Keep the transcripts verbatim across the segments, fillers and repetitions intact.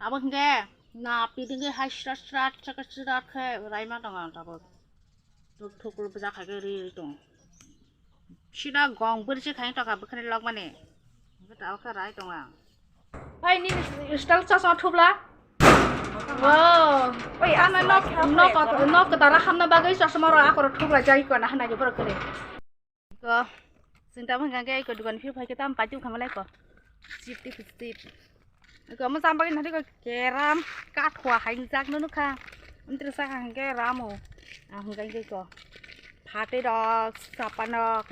Abo hingke na pidingke hai srat srat saka srat khe raima tong ang tabuk. Tuk thukul bwsa khaikhe ri ri tong. Sida gong bwrwi khai tongkha bwkhani lokmani. Hingke tabuk khe rai tong ang. Oi, nini style chasma thubla. Wow. Oi, ama nok nok nok kwtara hamna bagwi chasma ro akoro thubla jai ko na hanai borok kene. Ko, sing tamo hingka ke ko dukan phir phai ke tam pati khamalai ko. Chip tip chip. Ko mo sam bagwi nari ko keram kathwa hai jak no nukha. Amtri sa hingke ramo. Ah, hingka ke ko. Phate rok, sapan rok.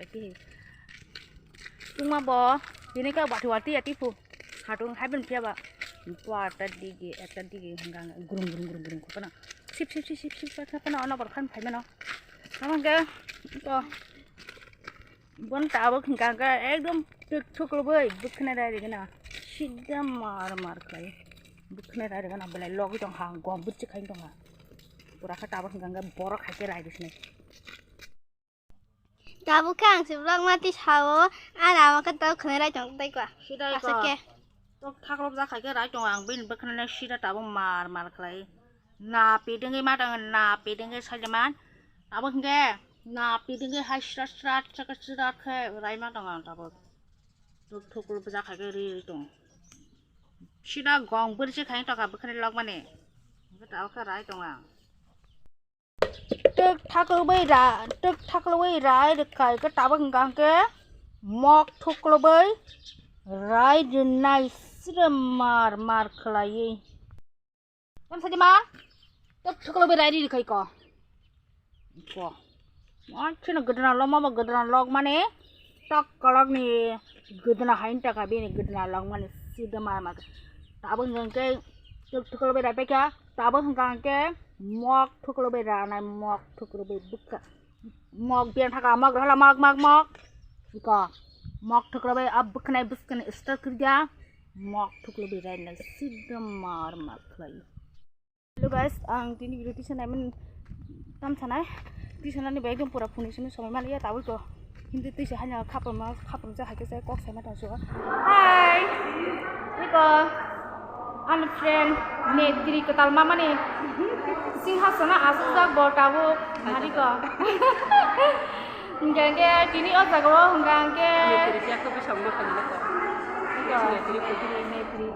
Aki. Tungma bo, bini ka wati wati ati phu. Hatung hai ben phiya ba. Pua ta digi, ekta digi hingka gurung gurung gurung gurung ko na. Sip sip sip sip sip sip ko na ono bor khan phai mano. Tamo hingke ko. Bon tabuk hingka hingke ekdom tuk tuk lubui bwkhwnai rai rikna. Sidha mar mar khlai. Bwkhwnai rai rikna belai logwi tong ha, gom bwrwi khai tong ha. Pura khe tabuk hingka hingke borok hai khe rai riknai. Tabuk khe ang si vlog mati sao, ani ama khe tabuk khwnai rai tong tai kwa. Sidai Asa ko. Khe. Tok thaklok jak hai khe rai tong ang bini bwkhwnai sidha tabuk mar mar khlai. Na pidingwi ma tong na pidingwi sai man. Abo hingke na pidingwi hai srat srat saka srat khe rai ma tong ang tabuk. Tuk thukul bwsa khai khe ri ri tong. Sida gong bwrwi khai tongkha bwkhani lokmani. Hingke tabuk khe rai tong ang. Tuk thaklok bai ra tuk thaklok bai rai rwkhai khe tabuk hingka hingke mok thuklok bai rai rwnai sida mar mar khlaiwi. Tam sadi mar. Tuk thuklo be rai ri khai ko. Ko. Mo chino gedana lok ma ba gedana lok mane. Tok kolok ni gedana hain ta ka bini gedana lok mane sida mar mar. Tabuk hingke tuk thuklo be rai peka. Tabuk hingke mok thuklo be ra nai mok thuklo be bukka. Mok biang thaka mok rwla mok mok mok. Iko mok thuklo bai ab bwkhnai bwskani start kwrwya. Mok thuklo bai railai sidda mar mar khlai. Hello guys, ang tini video tisa naiman tam sanai. Tisa nani bai ekdom pura phunui simi somai maliya tabuk to. Hindi tisa hanya khapma khapma ja haike sai kok sai ma tang suwa. Hi. Iko. Ani friend, netri kwtal mamani singhasono aswkjak bo tabuk, hariko. Hingkha hingke tini o jaga o hingkha hingke netri siya ko bisong mo kani ko. Iko. Netri ko. Netri.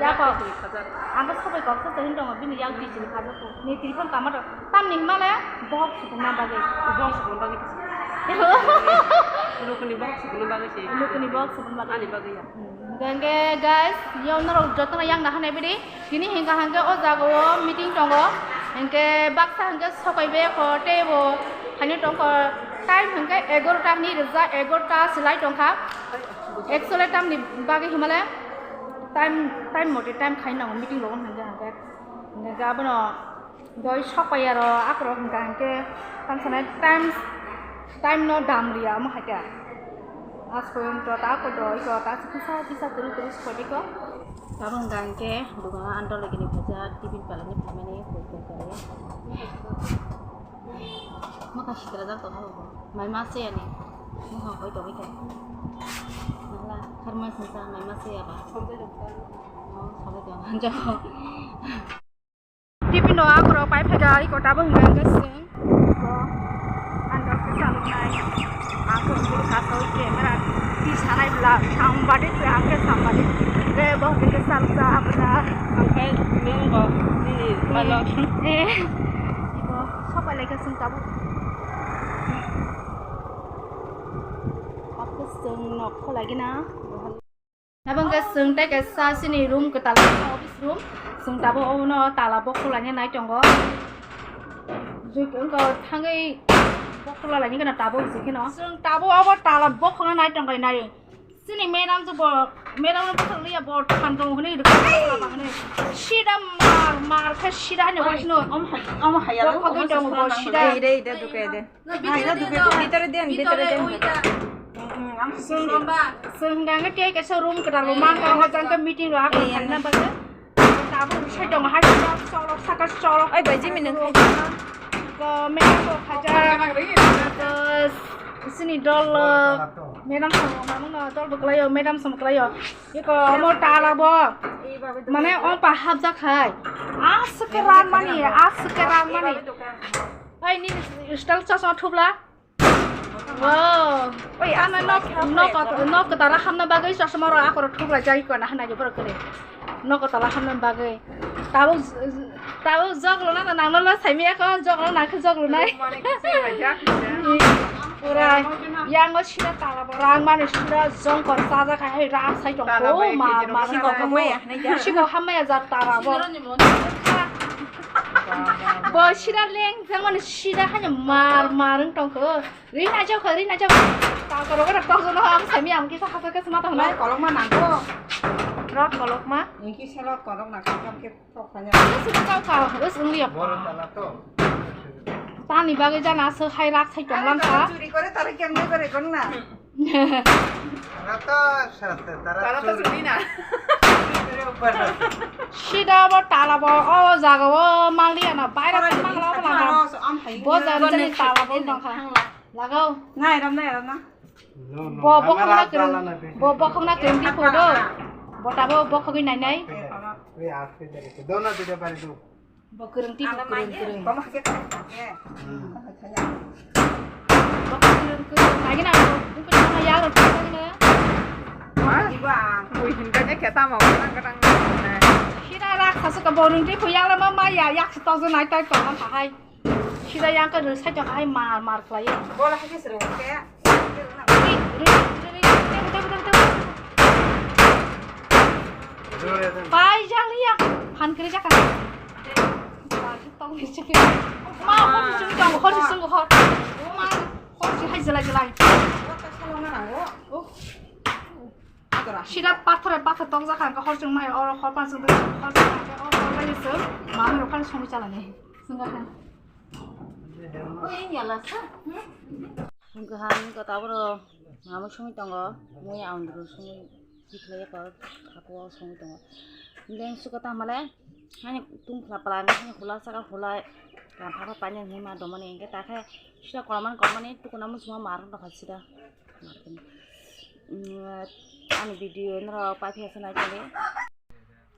Yako. Netri khajar. Ang khe sobai kok sobai hin tongo, bini yak di sini khajar ko. Netri phone kama do. Tamni himale bohok sukuma bagwi. Bohok sukuma bagwi. Lukuni bohok sukuma bagwi se. Lukuni bohok sukuma bagwi. Ani bagwi ya. Hingke guys, yo norok jotono yang naha naibidi. Tini hingka hingke o jaga o meeting tongo. Hingke baksa hingke sokai be ko tei bo hani tongko time hingke egarota hini rwja egarota silai tongkha. Actually tamni bagwi himale time time mote time khai nango meeting rogo hingke hingke. Hingke abono Doi sokpaiya ro akorok hingka hingke tamsonai time time no dam riya omo hai khe. As poyonto ta ako doi ko ta kisa kisa turu turu sokpaibai ko. Tabo hingka hingke dogano andro logini phaijak tiffin palani phaimani koi koi kari. Mokha sikra jak tongma bo mai ma se ani mokha koi tongwi khe. Nala kharmai singsa mai ma se aba. Oh, sabai tong hanjao. Tiffin no akorok pai phaikha, iko tabuk hingkha hingkha chwng. Iko androk khe chaloknai. Ang khe bini kasaui camera tisanai bwla, sambadi se ang khe sambadi. Hingkhe bo hingkhe chaloksa abwla. Ang khe nung bo nini balok. Eh, iko sopai laikha chwng tabuk. Tabuk chwng nok kholaigina. Abo hingke chwng tei kaisa chini room kwtal, office room. Chwng tabuk obono tala bokhok laina nai tongo. Jik wngkha thangwi bokhok laini gana tabuk jikhe no. Chwng tabuk obo tala bokhokna nai tongkha nai. Chini madam je bo, madam no bokhok liya bo thandong hwnwi rwkha hwnwi. Sida mar mar khe sida hanya bokhno. Omo hai, omo hai ya. Bokhogwi tongo bo sida. Ei re, ida dukai de. Bidire den, bidire den, bidire den. Chwng hingkha hingke tei kaisa room kwtal bo mankha, hojang khe meeting rok akhor khaina bagwi. Tabuk sai tongo, hai cholok, saka cholok. Oi, bai, Jimmy, nwng khai. Ko madam bo khaijak. Ko sini dol, madam samo, madam no dol bo kwlaio, madam samo kwlaio. Iko omo tala bo. Mane o pa hapjak hai. Aswk khe rang mani, aswk khe rang mani. Oi, nini style chasma thubla. Wow. Oi, ano nok, nok, nok kwtala hamna bagwi chasma rok akhoro thubla jai kona hwnai borok kwrwi. Nok kwtala hamna bagwi. Tabuk, tabuk jok lona nangno lo saimiyakho, jok lona khe jok lonai. Pura yango sira tala bo rang mani sira jongkor chajakha hai rak sai tong ko ma ma. Siko hamaya jak tala bo. Bo sira leng jang mani sira hanya mar mar wng tong ko. Ri na jok, ri na jok. Ta koro koro tok jono ang sami ang kisa hasa kisa mata hwnai. Rok kolokma nangko. Rok kolokma. Inki selo kolok nangko kam ke tok hanya. Wis wis kau kau, wis wng liya. Boro tala to. Tani bagwi jana se hai rak sai tong lang ka. Churi kore tara kemne kore gong na. Tara to sate, tara to churi na. Sida bo tala bo o jaga o mangli ana baira mangla bala. Bo jaga ni tala bo nang kha. Lagao. Nai ram nai ram na. Bo bokhok na kwrwng, bo bokhok na kwrwng di phodo. Bo tabo bokhogwi nai nai. Dona dida bari do. Bo kwrwng di pho kwrwng kwrwng. Toma hake. Bo kwrwng kwrwng nai gina bo. Bukun ma ya ro tamo gina. Iba. Ui hinda ne keta ma orang kadang. Sida rak sasu ka bo rung di pho ya la ma ma ya yak tok nai tai tok ma hai. Sida yang ka rwsai tong hai mar mar khlai. Bola hai se rwng khe. Pai jang ya. Han kri jaka. Tong ni chiki. Ma hor sung tong hor sung hor. Ma hor si hai jela jela. Sida pathor pathor tong jaka hor sung mai oro hor pan sung hor sung hor sung. Ma hor kan sung chala ni. Sung ka. Hwnkhe ha, hwnkhe taboro mama songwi tongo, mui aundru songwi tikhlai kor, hakuo songwi tongo. Leng suka tangmale, hani tungphla pala, hani hula saka hula, kampha paini hinwi ma domani, hwnkhe takhe sida kolomani kolomani tukuna muchungma mar wngtongkha sida. Ani video norok paiphi asa naitongdi.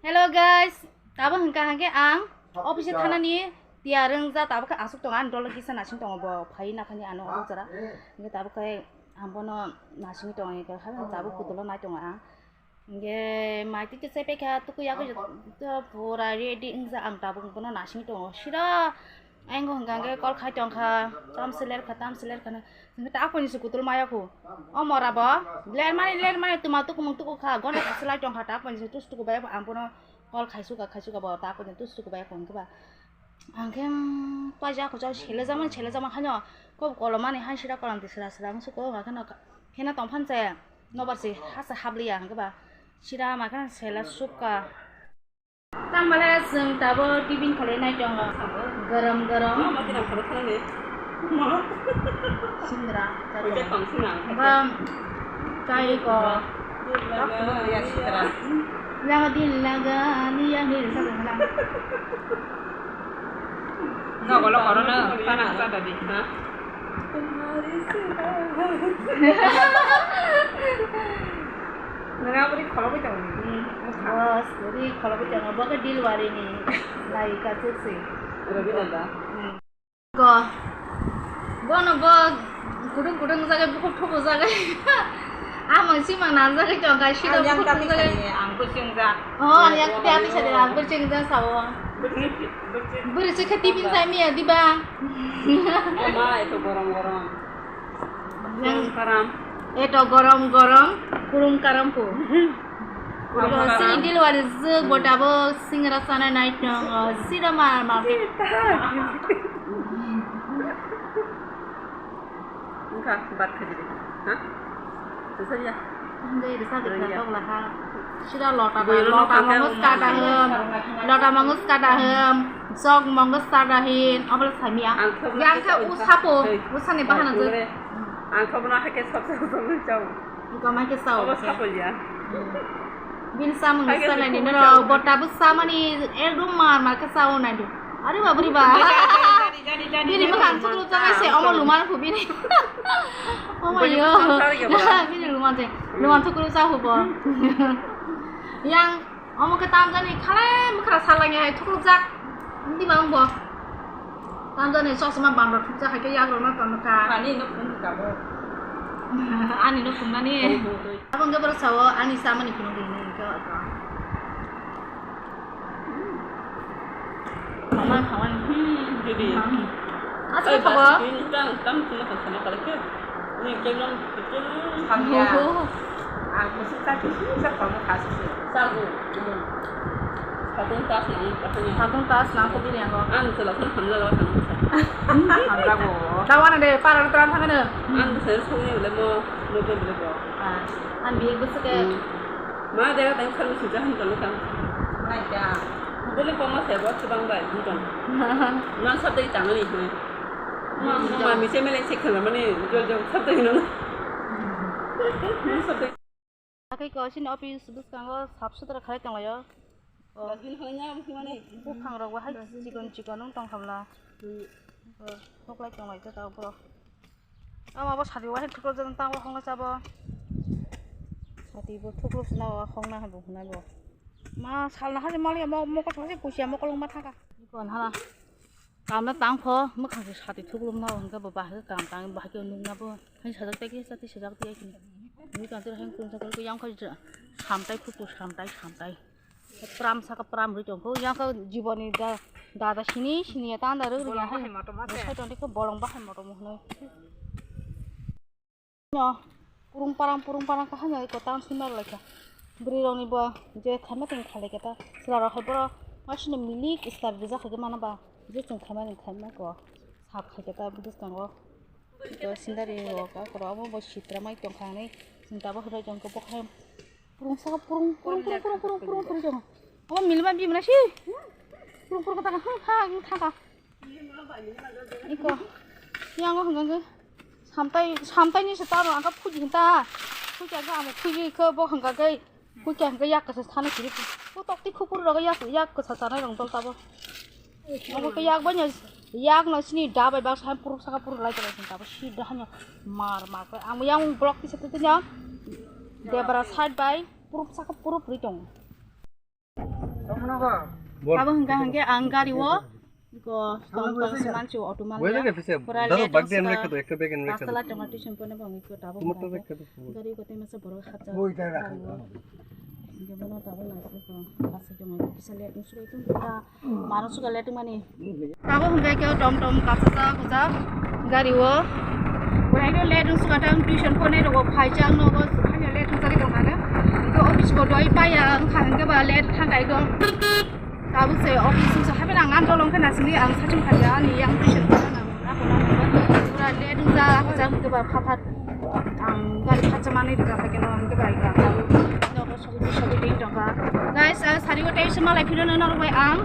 Hello guys, tabuk hwnkha hwnkhe ang office thanani tiyar wngja, tabuk khe aswk tongo, ani dolo kisa nasing tongo, bo phai naphani ano o jora. Hwnkhe tabuk khe ang bono nasing tongo, hwnkhe tabuk kutulo nai tongo ang. Hwnkhe mai twi twi chai paikha, tukui yagwi pura ready wngja ang, tabuk bono nasing tongo. Sira Aingo hwnkha hwnkhe call khai tongkha, tamse lerkha, tamse lerkha no. Hwnkhe ta aphani se kutul maya khu. O mora bo lermani, lermani twma tukumung tuku kha, gonta kaselai tongkha, ta aphani se tus tuku bai ang bono call khai suka, khai suka bo ta aphani tus tuku bai hwnkhe ba. Ang khe, mm, paija kho chao sele jamani, sele jama khaino, kok kolomani hai sira kolam tisra sra wngsuko, hwnkha kheno phena tongphan se nobar se hasa habliya hwnkhe ba. Sira ma kheno sela suka. Tamale chwng tabuk tibin khalai nai tongo. Garam garam. Singra. Bam. Kai ko. Yang din laga ni yang din sa lang. No, kalau corona, panang sa tadi, ha? Nang abri kholo bai tongo. Hmm. Bos, ri kholo bai tongo. Bo khe delivery ni lai ka chuk si. Rabi nanda. Hmm. Ko. Bono bo kudung kudung jaga, bukhuk thuku jaga. Amang simang na jaga tong kai sida bukhuk thuku jaga. Ang kuching ja. Oh, yang tiap bisa dia kuching ja sao. Buri se khati bin sai mi adiba. Ama itu gorong gorong. Yang kurung karam. Eto gorong gorong kurung karam po. Kurung karam. Sini delivery jwk bo tabuk singra sana nai tongo. Sira mar mar. Engka bat khaji de. Ha? Sesa ya. Hindi, bisa kita tong lah ha. Sira lota na, lota mangus kada hem, lota mangus kada hem, sok mangus kada hin, apa lah sami ya? Yang ke usapo, usani bahana tu. Ang kau pernah ke sok sok sok sok. Buka mai ke sao. Apa sapo ya? Bin samung salai ni nero, bota bu samani, ekdom mar mar ke sao nai du. Ari ba buri ba. Bini mukha ang thukru tangai se omo luman khu bini. Oh my god. Bini luman se. Luman thukru sa khu bo. Yang Omo khe tamjani khalai mwkhra salangya hai thuklukjak. Di bang bo. Tamjani chosma bamra thukjak hai khe yagrokno tonokha. Ani no phun ka bo. Ani no phunmani. Oi, oi, oi. Abo wngkhe borok sao ani chamani phunuk ringni hwnkhe abo. Mama khawani. Hmm, didi. Asa khabo. Ini tang tang tuna kan sana kala ke. Ini kelang kelang. Samya. Oho. Ang kusi tak kusi tak kamu kasih sih. Sagu. Satung tas nang katanya. Satung tas nang ko bini ango. Ang sela sana hamla lawa sana. Hamla go. Tawana de para tram thangana. Ang sel sungni le mo no ke bile go. Ah, ang biye gusu ke. Ma jaga tang service jahan tong kang. Nai ka. Dele ko ma se bo chubang bai, bukan. Ma sabdai tang ni hne. Ma ma mi se mele se khana mane jol jol sabdai no. Ma sabdai. Akai ko sini office bwskango sap sutra khalai tonglaio. Dustbin halai nya mane. Buphang rok bahai chikon chikon wng tong khamla. Hoklai tonglai khe tabuk borok. Ama bo sari wahai thuklok jani tangbo hongna chabo. Sati bo thuklok sina o hongna habo hwnai bo. Ma salna haje maliya mo mokol thangse kusia mokol wngma thangka. Kon hala. Kamna tangpho mwkhang se sati thuklok na hwnka bo bahai kam tang bahai ke nukna bo. Hai sajak tei ke sati sajak tei kini. Ni kan ter hai kun sakol ke yang khai samtai phupu samtai samtai. Pram saka pram rwi tongkho, yang khe jiboni da, dada sini, sini ya tanda rwi rwi hai. Bolong bahai motom ase. Sai tongdi khe bolong bahai motom hwnwi. No, purung parang, purung parang khe hanya iko tang sima rwlaikha. Bwrwi rokni bo je khaima tong khalai khe ta, chwla rok hai boro masini milik star rijak hai khe mano ba, je chwng khaima ni khaima ko sap khai khe ta bwskango. Iko sindari rok, akorok abo bo sitra mai tongkha hinwi chwng tabuk hwnwi tongkha, bo khe purung saka purung, purung, purung, purung, purung, purung, purung tongkha. Abo milma bimra si. Purung, purung kata ka, ha, ha, ha, ha. Iko, yang o hwnka khe samtai, samtai ni se taro ang khe phuji hinta. Phuji ang khe amo phuji khe bo hwnka khe. Kukya hwnkhe yak kwsa sana kiri. O tokti khupur rogo yak, yak kwsa chanai rong dol tabo. Omo khe yak banya, yak no sini da bai bak sa puruk saka puruk lai tong tabo si da hanya mar mar khe. Ang yang block kisa tete nya. Debra side bai puruk saka puruk ri tong. Abo hwnkha hwnkhe ang gari o Iko tong tong se mansi auto man ya. Pura late wng sika. Pasta la tong tuition pone bang iko tabo hwnkha. Gari iko tei masa borok hapjak. Hwnkhe bono tabo lai se iko. Asa jong iko kisa late wng sika iko pura maro sika late wng mani. Tabo hwnkhe iko tom tom kapsa jak jak gari o. Pura iko late wng sika tang tuition pone rok phai jak nogo hanya late wng jagwi tong kha. Iko office ko doi paya wngkha hwnkhe ba late thangkha iko. Tabuk se office wngsa hapheno ang ang dolong khe nasingwi ang sachung kha ya ani yang pressure kha na na kona nang pura late wngja hojak hwnkhe ba pha pha ang gari khacha manwi rwkha khe no hwnkhe ba ika tabuk nogo sogwi sogwi tei tongkha. Guys, ah, sari o tei se malai phino no norok bai ang